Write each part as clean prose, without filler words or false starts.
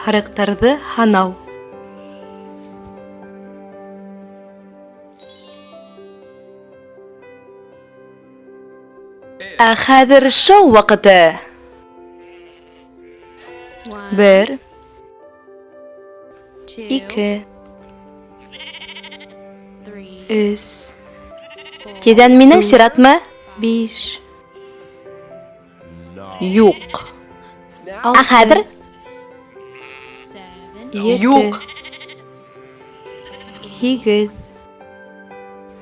Һарыҡтарҙы һанау. Ә хәҙер шоу ваҡыты. Бер. Ике. Өс. Тиҙҙән минең сиратмы? Биш. Юҡ. Ә хәҙер? Юҡ. Һигеҙ.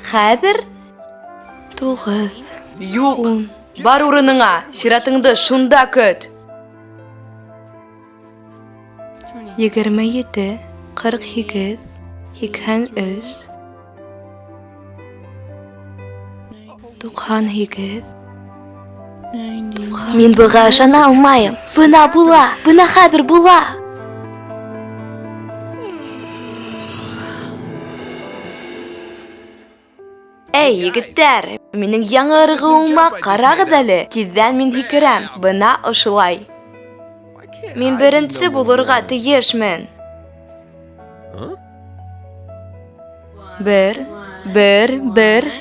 Хәҙер? Туғыҙ. Юҡ. Бар урыныңа, сиратыңды шунда көт. 27, 48, 83, 98. Мин быға ышана алмайым. Бына була, бына хәҙер була. Эй, егеттәр, минең яңы ырғыуыма ҡарағыҙ әле. Тиҙҙән мин һикерәм. Бына ошолай. Мин беренсе булырға тейешмен. Бер, бер, бер.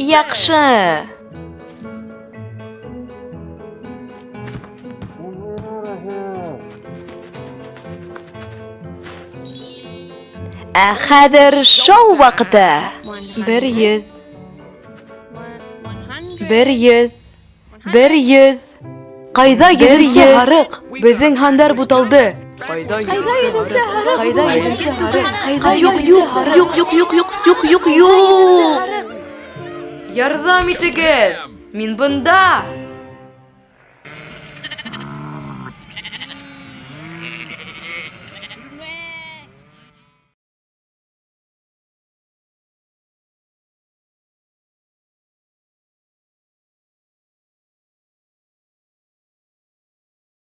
Яҡшы. Ә хәҙер шоу ваҡыты. Бер йөҙ. Бер йөҙ. Бер йөҙ. Ҡайҙа йөҙөнсә һарыҡ? Беҙҙең һандар буталды. Ҡайҙа йөҙөнсә һарыҡ? Ҡайҙа йөҙөнсә һарыҡ? Ҡайҙа Юҡ, юҡ, юҡ, юҡ, юҡ, юҡ, юҡ, юҡ, юҡ. Ярҙам итегеҙ! Мин бында!